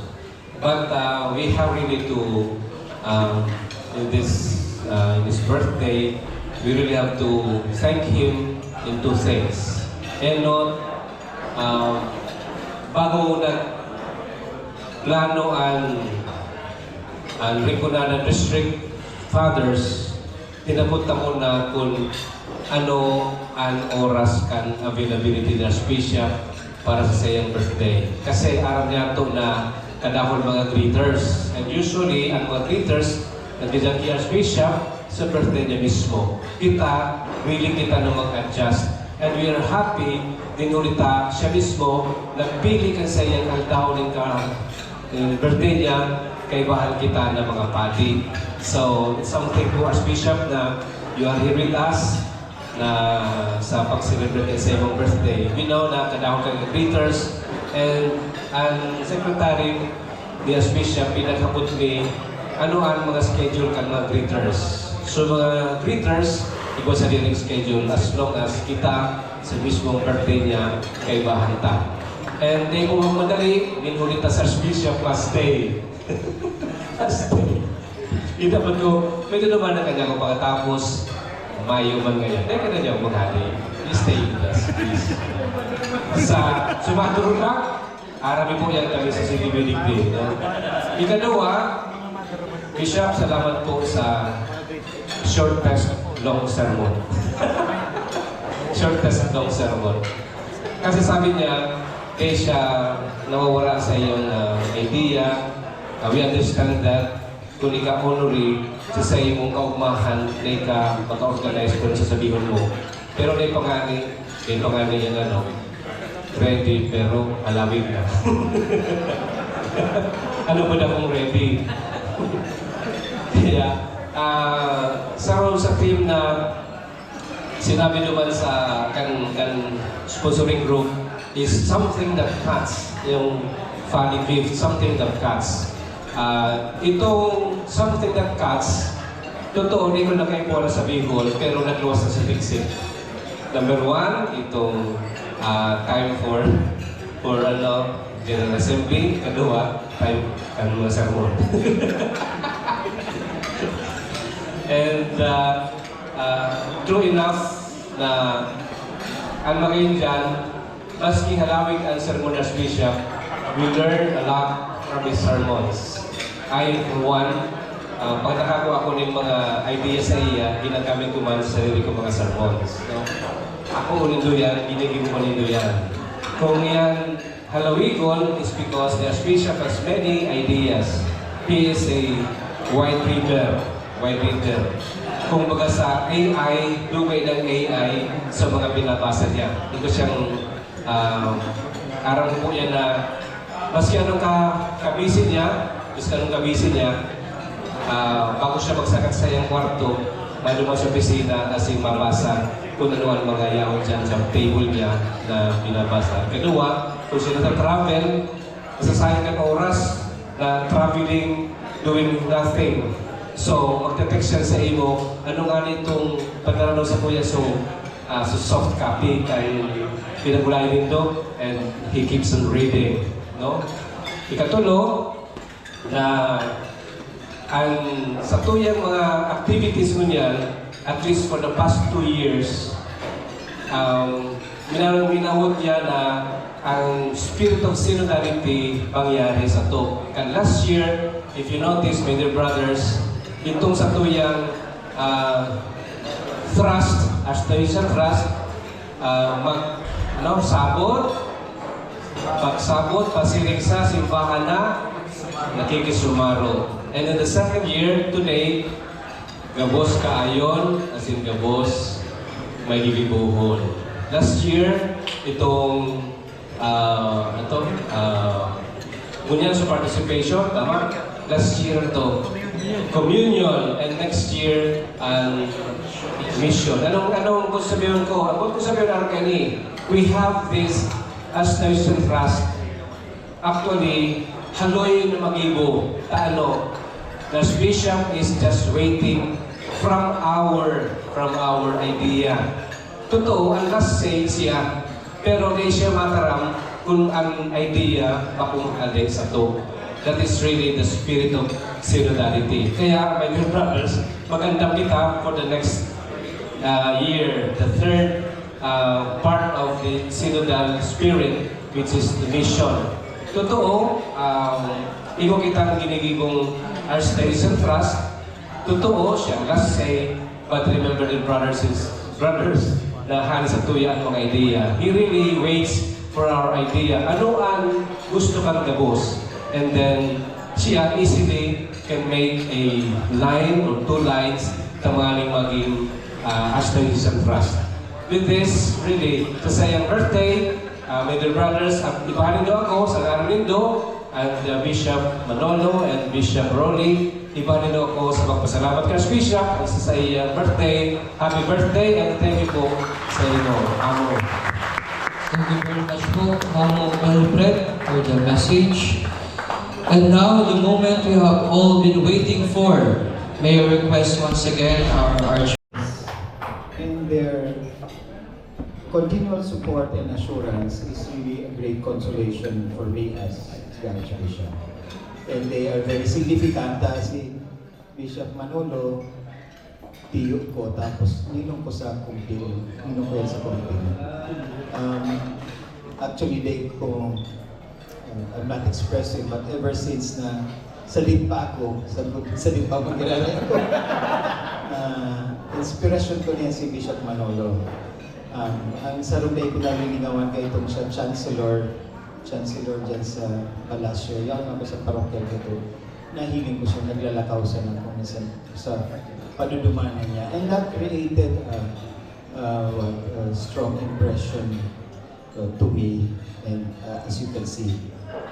But, uh, we have really to, um, in this, uh, in his birthday, we really have to thank him in two things. And not, um, bago nagplano ang, ang Rinconada District Fathers, hinapot ta muna kun ano an oras kan availability ni Archbishop para sa saiyang birthday. Kasi aram niyato na kadakul mga greeters. And usually, ang mga greeters nandiyan ki Archbishop sa birthday niya mismo. Kita, willing kita na mag-adjust. And we are happy, dinuli ta siya mismo, nagpili kan saiyang aldaw nin ka-, nin birthday niya, kaibahan kita na mga padi. So, it's something to Archbishop na you are here with us na sa pag-celebrate sa imong birthday. We know na kadakul kang greeters and ang secretary ni Archbishop pinaghapot mi ano ang mga schedule kan mga greeters. So, mga greeters, igwa sa direct schedule as long as kita sa mismong birthday niya, kaibahan ta. And di mo magmadali, minuli ta sa Archbishop last day. Last day. Ito man ko, pwede naman na kanya ko pagkatapos, Mayo man ngayon. Teka na niya, maghali. Please stay with us, please. Sa, sumaduro na, arami po yan kami sa City Building Day, no? Ikaduha, Bishop, salamat po sa shortest long sermon. Shortest long sermon. Kasi sabi niya, kaya siya nawawala sa iyong, ah, idea. Ah, we understand that. Kun ika-honory sa saimong kaugmahan na ika maka-organize kun ano sasabihon mo. Pero may pangani, may pangani yan, ano, ready pero halawig na. Ano ba na kung ready? Kaya, ah, sa role sa team na sinabi naman sa kan, kan sponsoring group is something that cuts, yung funny gift, something that cuts. Ah, itong something that cuts, totoo, di ko na kayo po na sa Bicol, pero nagluwas na sa Bixit. Number one, itong, ah, time for, for ano, General Assembly. Kadua, time kan mga sermon. And, ah, ah, true enough na ang mga Indian, maski halawig ang sermon ni Archbishop, we learn a lot from his sermons. I, for one, ah, pagtaka ko ako ning mga idea sa iya, ginagamit ko man sa sarili ko mga sermons, no? Ako, nindo yan, ginigin ko nindo yan. Kung yan halawigon, is because the Archbishop has many ideas. He is a wide reader, wide reader. Kung baga sa A I, dugay ng A I sa mga binabasa niya. Ito siyang, ah, aram po yan na maski anong ka, kabisi niya, maski anong kabisi niya, ah, bago siya magsakat sa iyang kwarto, maduman sa opisina, kasi mabasa kung ano ang mga yaon dyan sa table niya na binabasa. Kadua, kung siya nagta-travel, masasayang kan oras na traveling, doing nothing. So, magte-text siya sa imo, "Ano nga nitong patarano sa kuya?" So, ah, so soft copy kay pinagulay nindo, and he keeps on reading, no? Ikatulo, na ang sa tuyang mga activities ngunyan, at least for the past two years, um, mina-, minawot niya na Ang spirit of synodality pangyari sato. Kan last year, if you notice, my dear brothers, itong satuyang, ah, thrust, Archdiocese Thrust, ah, mag-, ano, sabot, pagsabot, pasiring sa simbahan na nakikisumaro. And in the second year, today, gabos kaayon, as in gabos, may gigibohon. Last year, itong, ah, ito, ah, ngunyan sa participation, tama? Last year to, communion, and next year, an mission. Anong, anong gusto sabihin ko? Ang gusto sabihin ko, Arcani, we have this as Christian trust. Actually, haloy na magibo, ta ano, the bishop is just waiting from our, from our idea. Totoo, ang last say siya, pero di siya mataram kung ang idea bakong hali sato. That is really the spirit of synodality. Kaya, my dear brothers, magandam kita for the next, uh, year, the third, uh, part of the synodal spirit, which is the mission. Totoo, um, igo kitang ginigibong Archdiocese Trust. Totoo, siya last say, but remember the brothers is brothers na hali sa tuya ang mga idea. He really waits for our idea. Ano ang gusto kang gabos? And then, siya easily can make a line or two lines tanganing maging, ah, Archdiocese Trust. With this, really, sa sayang birthday, ah, my dear brothers, ah, ibahan nindo ako sa ngaran nindo, and, ah, Bishop Manolo and Bishop Rolly, ibahan nindo ako sa pagpasalamat kay Archbishop sa sayang birthday. Happy birthday and thank you po sa inyo. Amo. Thank you very much po, Mamo Alfred, for the message. And now, the moment we have all been waiting for. May I request once again our, our And their continual support and assurance is really a great consolation for me as the Archbishop. And they are very significant, ah, si Bishop Manolo, tiyo ko, tapos ninong ko sa kumpil, ninong ko yan sa kumpil. Um, actually, they ko, uh, I'm not expressive, but ever since na salit pa ako, salit, salit pa ako, ginagawa ko. Ah, inspirasyon ko niya si Bishop Manolo. Um, ang sarong day ko nalilinawan kay itong siya, Chancellor, Chancellor dyan sa Palasyo, yan ako sa parokyal ko to. Nahiling ko siya, naglalakaw siya ng kung minsan sa padudumanan niya. And that created a, a, what, a strong impression uh, to me. And uh, as you can see,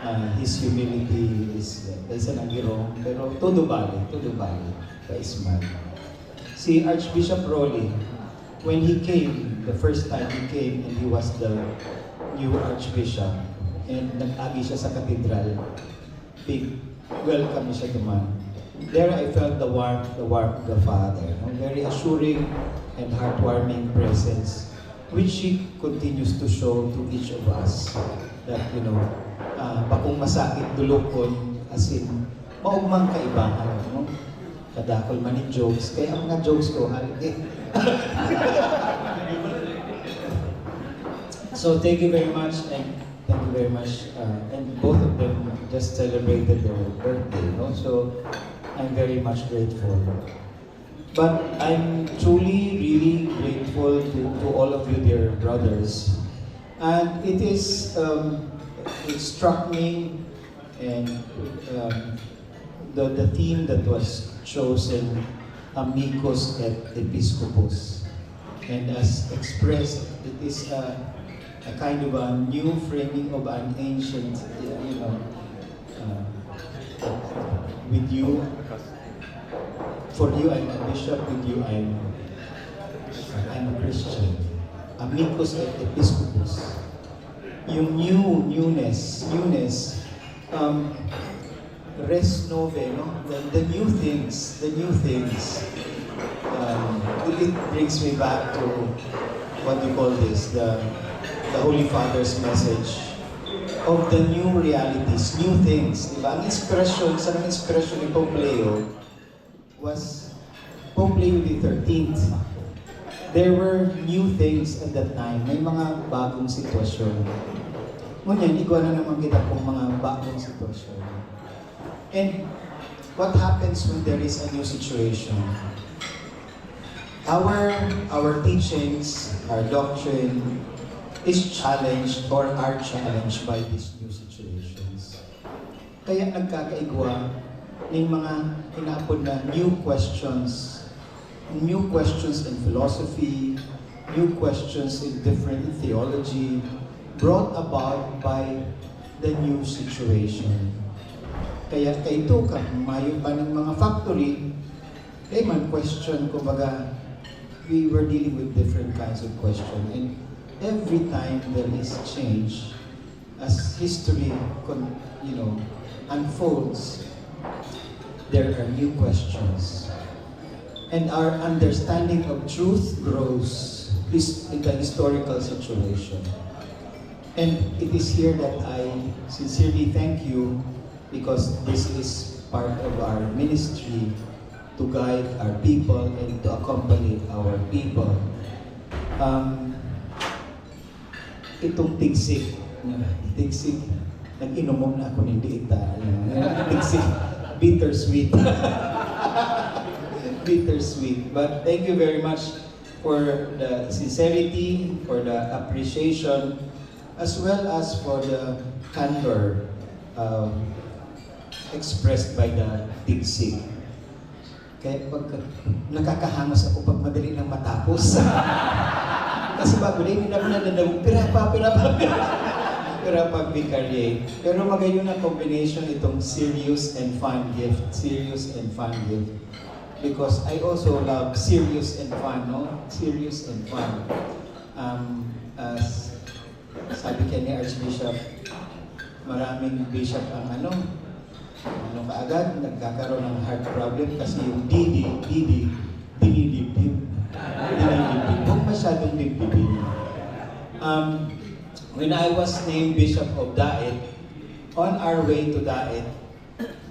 uh, his humility is uh, dahil sa nagirong, pero todo bale, todo bale, kaisman. Si Archbishop Rolly, when he came, the first time he came, and he was the new Archbishop, and nag-agi siya sa katedral, big welcome siya duman. There I felt the warmth, the warmth of the Father. No? Very assuring and heartwarming presence, which He continues to show to each of us. That, you know, uh, bakong masakit dulokon, as in, maugmang kaibahan. No? Kadakol man ni jokes, kaya ang mga jokes ko, hali. So thank you very much and Thank you very much. Uh, and both of them just celebrated their birthday, no? So I'm very much grateful. But I'm truly, really grateful to, to all of you, dear brothers. And it is, um, it struck me, and um, the, the theme that was chosen, Amicus et Episcopus. And as expressed, it is a, a kind of a new framing of an ancient, you know, uh, with you, for you I'm a bishop, with you I'm, I'm a Christian. Amicus et Episcopus. Yung new, newness, newness, um, res nove, no? The, the new things, the new things. Um, it brings me back to what you call this, the, the Holy Father's message of the new realities, new things. Diba? Ang inspirasyon, sa mga inspirasyon ni Pope Leo was Pope Leo the thirteenth. There were new things at that time. May mga bagong sitwasyon. Ngunyan, igwa na naman kita kung mga bagong sitwasyon. And what happens when there is a new situation? Our, our teachings, our doctrine is challenged or are challenged by these new situations. Kaya nagkakaigwa ning mga inaapod na new questions, new questions in philosophy, new questions in different theology, brought about by the new situation. Kaya kaito, kung mayo pa ning mga factory, eh, man question, kumbaga, we were dealing with different kinds of question. And every time there is change, as history con-, you know, unfolds, there are new questions. And our understanding of truth grows his-, in the historical situation. And it is here that I sincerely thank you, because this is part of our ministry to guide our people and to accompany our people. Um, itong tigsik, tigsik, nag-inom na ako ng diita. Tigsik, bittersweet. Bittersweet. But thank you very much for the sincerity, for the appreciation, as well as for the candor, um, expressed by the tigsik. Kaya pag nakakahangos ako pag madali lang matapos. Kasi bago na, hindi na ako nadadawog. Pira pa, pira pa, pira pa. Pira pag vicariate. Pero magayon na combination itong serious and fun gift. Serious and fun gift. Because I also love serious and fun, no? Serious and fun. Um, as sabi kaya ni Archbishop, maraming bishop ang ano, ano kaagad, nagkakaroon ng heart problem kasi yung didi, didi, dinidibdib. Dinidibdib. Huwag masyadong dibdibin. Um, when I was named Bishop of Daet, on our way to Daet,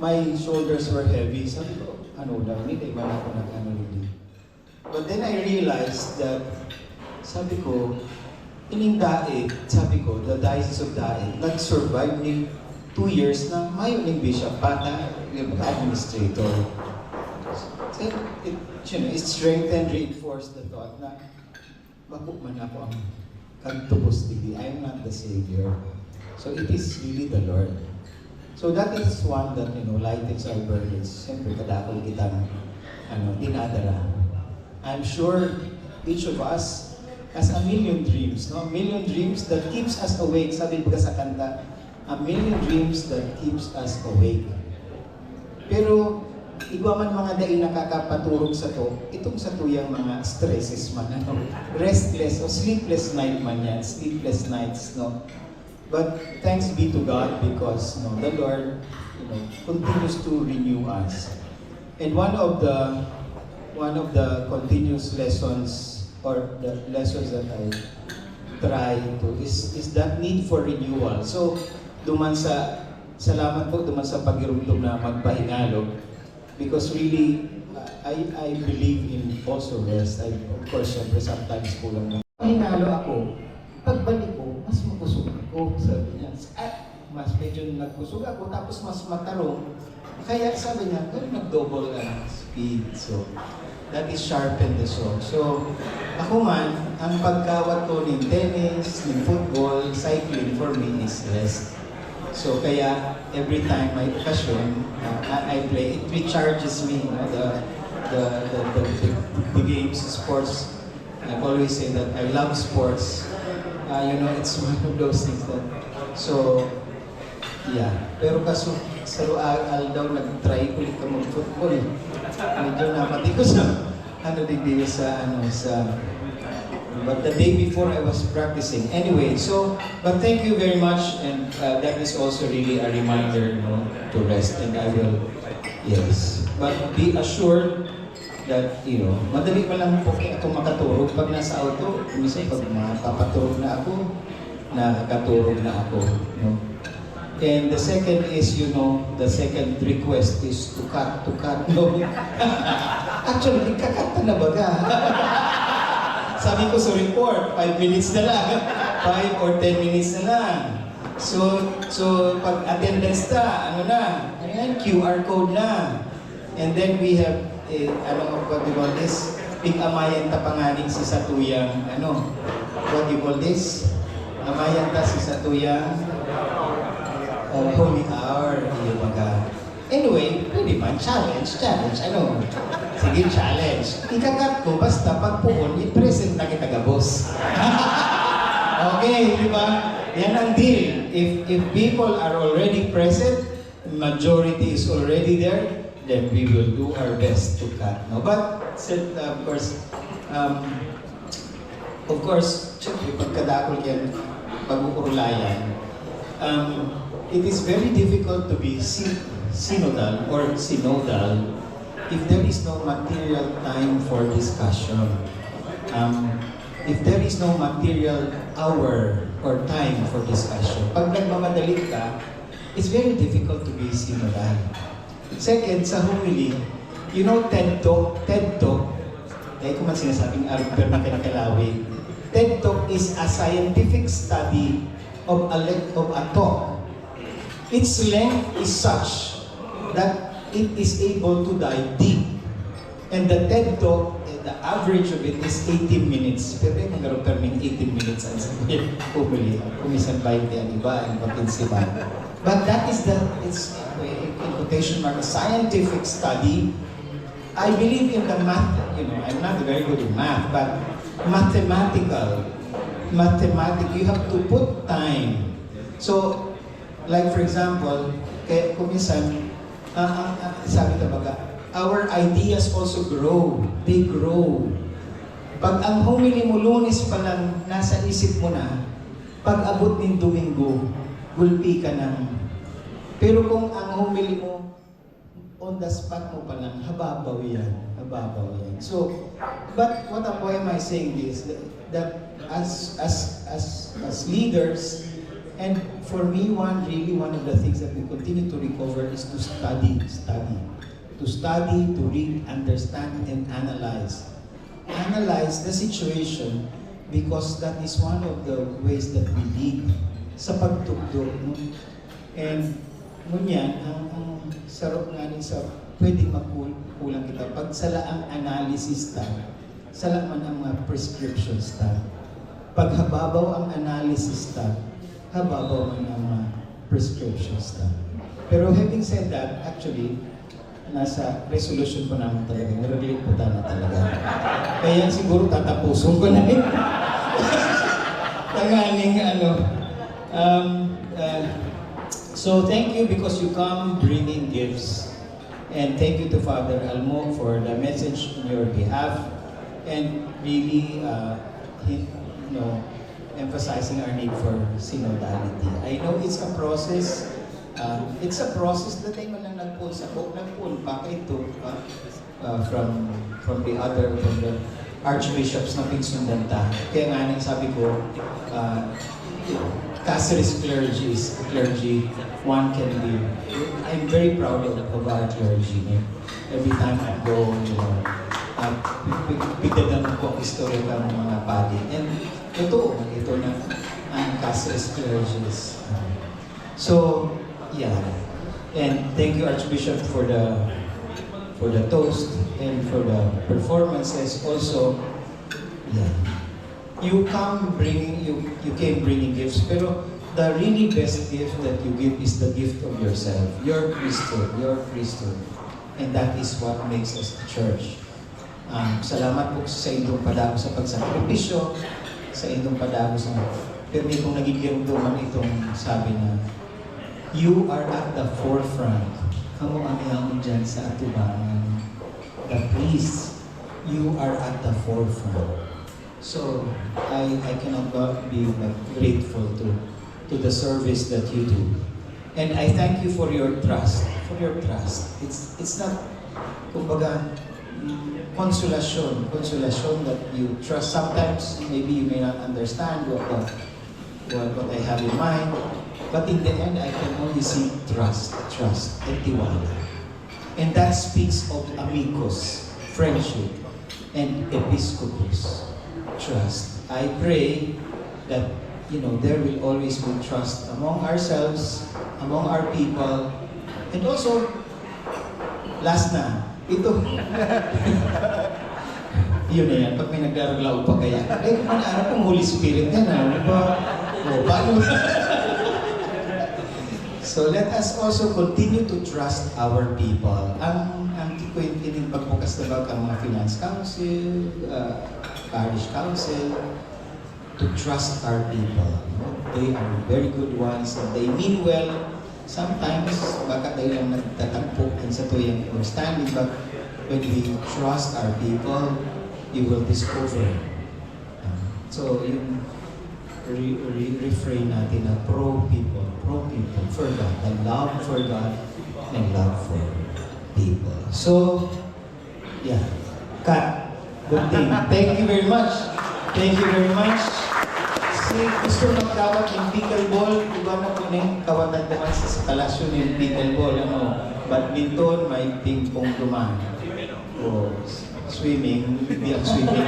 my shoulders were heavy. Sabi ko, "Ano daw ni? Kaya man ako nag-ano ni?" But then I realized that, sabi ko, ining Daet, sabi ko, the Diocese of Daet, nag-survive ning two years na mayo ning bishop pa na yung administrator. So, it, you know, it strengthened, reinforced the thought na bako man ako ang kagtubos digdi. I am not the Savior. So, it is really the Lord. So, that is one that, you know, lightens our burdens. Siyempre, kadakul kitang, ano, dinadala. I'm sure each of us has a million dreams, no? A million dreams that keeps us awake. Sabi baga sa kanta, "A million dreams that keeps us awake." Pero, igwa man mga dai nakakapaturog sato, itong satuyang mga stresses man, ano, restless o sleepless night man yan, sleepless nights, no? But thanks be to God because, no, the Lord, you know, continues to renew us. And one of the, one of the continuous lessons or the lessons that I try to is, is that need for renewal. So, duman sa, salamat po duman sa pagirumdom na magpahingalog. Because really, uh, I, I believe in also rest. I, of course, syempre, sometimes kulang na. Pahinalo ako. Pagbalik ko, mas makusog ako, sabi niya. At mas medyo nagkusog ako, tapos mas matarong. Kaya sabi niya, "Pero nag-double ang speed." So, that is sharpen the saw. So, ako man, ang pagkawat ko nin tennis, nin football, cycling, for me is rest. So, kaya every time may okasyon, uh, I, I play, it recharges me, you know, the, the, the, the, the, the games, sports. I've always said that I love sports. Uh, you know, it's one of those things that, so, yeah. Pero kaso, sa Luaal daw, nag-try ulit ka mag-football. Medyo napati ko sa, ano, digdi sa, ano, sa, but the day before I was practicing. Anyway, so, but thank you very much, and, uh, that is also really a reminder, no, to rest, and I will, yes. But be assured that, you know, madali pa lang po kaya ako makaturog pag nasa auto. Minsan pag mapapaturog na ako, nakakaturog na ako, no? And the second is, you know, the second request is to cut, to cut, no? Actually, ikakanta na baga. Sabi ko sa report, five minutes na lang. Five or ten minutes na lang. So, so pag attendance ta, ano na, ano yan, Q R code na. And then we have, eh, ano, what do you call this? Pig-amayan ta panganing si satuyang, ano, what do you call this? Amayan ta si satuyang, oh, holy hour, iyo baga. Anyway, pwede man, challenge, challenge, ano? Sige, challenge. Ikakat ko, basta pag puon, i-present na kita gabos. Okay, di ba? Yan ang deal. If, if people are already present, majority is already there, then we will do our best to cut. No? But, said, of course, um, of course, syempre, pagkadakol kaya pag-uurulayan, um, it is very difficult to be si- synodal or synodal if there is no material time for discussion. Um, if there is no material hour or time for discussion, pag nagmamadali ka, it's very difficult to be synodal. Second, sa homily, you know, TED Talk, TED Talk, dahil ko man sinasabing arog pero makanikalawi. TED Talk is a scientific study of a, le- of a talk. Its length is such that it is able to dive deep. And the TED Talk, eh, the average of it is eighteen minutes. Pero yung mga perming eighteen minutes ang sabi, pumili. Kung minsan twenty ang iba, ang iba quince man. But that is the, it's, in quotation mark, a scientific study. I believe in the math, you know, I'm not very good in math, but mathematical, mathematic, you have to put time. So, like for example, kaya kung minsan, ah, ah, ah, sabi talaga, our ideas also grow, they grow. Pag ang homily mo Lunes pa lang, nasa isip mo na, pag abot nin Domingo, gulpi ka na. Pero kung ang homily mo, on the spot mo pa lang, hababaw yan, hababaw yan. So, but what, why am I saying this? That as, as, as, as leaders, and for me, one, really one of the things that we continue to recover is to study, study. To study, to read, understand, and analyze. Analyze the situation because that is one of the ways that we lead sa pagtukdo, no? And ngunyan, ang, ang sarok nga ni sa pwedeng magkul-, kulang kita, pag sala ang analysis ta, sala man ang mga prescriptions ta. Pag hababaw ang analysis ta, hababaw man ang mga prescriptions ta. Pero having said that, actually, nasa resolution po namin talaga, nire-relate po tayo na talaga. Kaya siguro tatapusin ko na rin. Tanganing ano. Um, uh, so thank you because you come bringing gifts. And thank you to Father Almo for the message on your behalf. And really, uh, he, you know, emphasizing our need for synodality. I know it's a process. Um, it's a process. Datay man lang nagpoon sa Pope, nagpoon pa kay Pope, ah, ah, from, from the other, from the archbishops na pinsundan ta. Kaya nga, nang sabi ko, ah, Caceres clergy is a clergy one can be. I'm very proud of, of our clergy. Every time I go, you know, uh, pig- pig- pigdadan ko ang istorya ng mga padi. And totoo, ito na ang Caceres clergy is. So, yeah. And thank you, Archbishop, for the for the toast and for the performances. Also, yeah. You come bringing you you came bringing gifts, pero the really best gift that you give is the gift of yourself, your priesthood, your priesthood. And that is what makes us a church. Um, salamat po sa indong padako sa pagsakripisyo, sa indong padako sa... Pero may pong nagigirumduman itong sabi na, "You are at the forefront." Kamo ang yaon dyan sa atubangan. The priest, you are at the forefront. So, I, I cannot but be but grateful to, to the service that you do. And I thank you for your trust, for your trust. It's, it's not, kumbaga, mm, konsolasyon, konsolasyon that you trust. Sometimes, maybe you may not understand what, what, what, what I have in mind, but in the end, I can only see trust, trust, and tiwala. And that speaks of amicus, friendship, and episcopus, trust. I pray that you know, there will always be trust among ourselves, among our people, and also, last na, ito. Yun na yan, pag may nagdaraglaw pa kaya. Eh, kung ano, kung Holy Spirit yan, ano ba? O, paano? So, let us also continue to trust our people. Ang, ang kikwento ng pagbukas na bag ang mga finance council, uh, parish council, to trust our people. No? They are very good ones and they mean well. Sometimes, baka tayo lang nagtatagpo ang sa tuyang understanding, but when we trust our people, you will discover. Uh, so, yung re- re- refrain natin na pro people, pro people, for God, the love for God, and love for people. So, yeah. Cut. Good thing. Thank you very much. Thank you very much. Si gusto magdawat ng pickleball, iba mo kuning kawatan ko man sa, sa kalasyo ng pickleball, ano, badminton, may ping pong duman. O swimming, hindi ang swimming.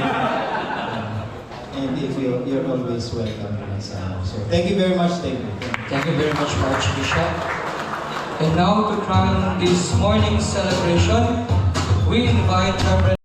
And if you, you're always welcome naman sa ano. So, thank you very much. Thank you. Thank you very much, Archbishop. And now to crown this morning's celebration, we invite Reverend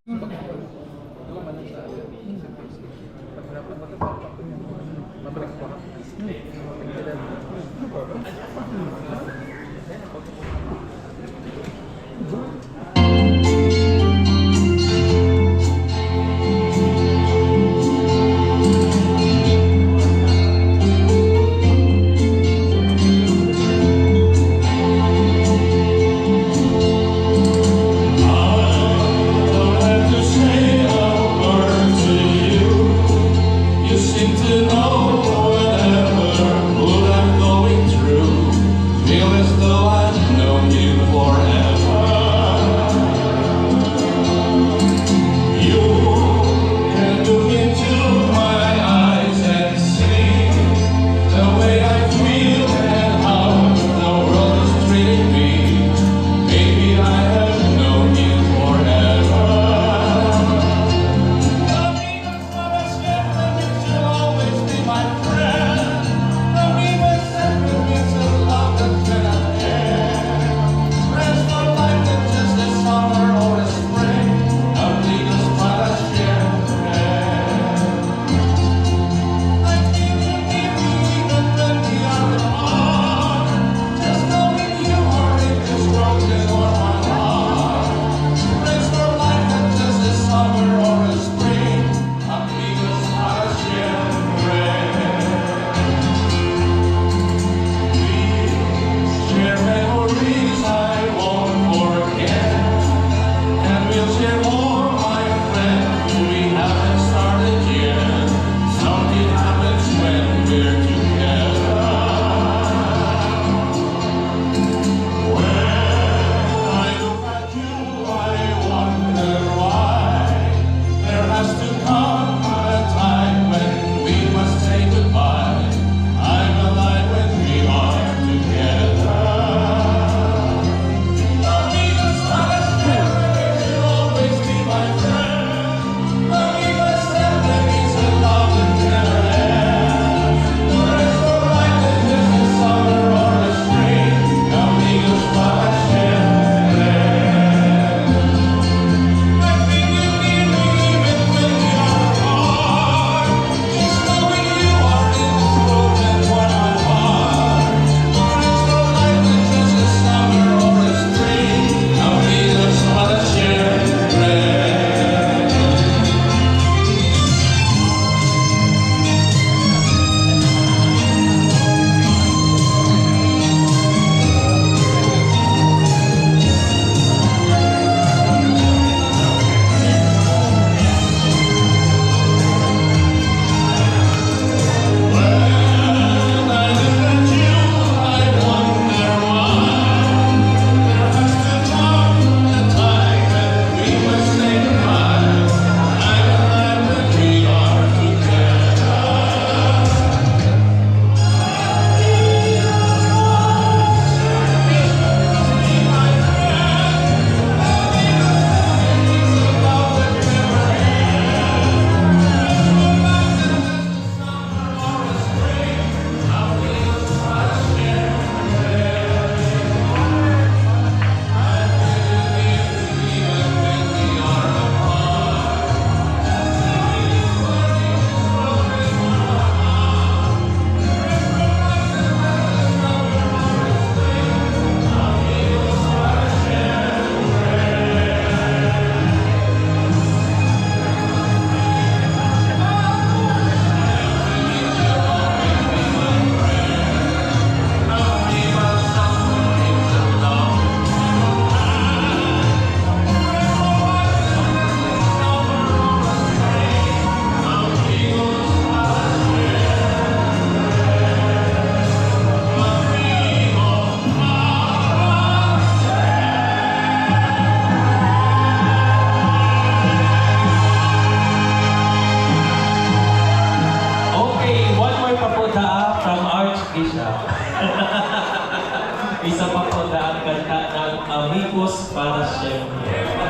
Higos para siyempre.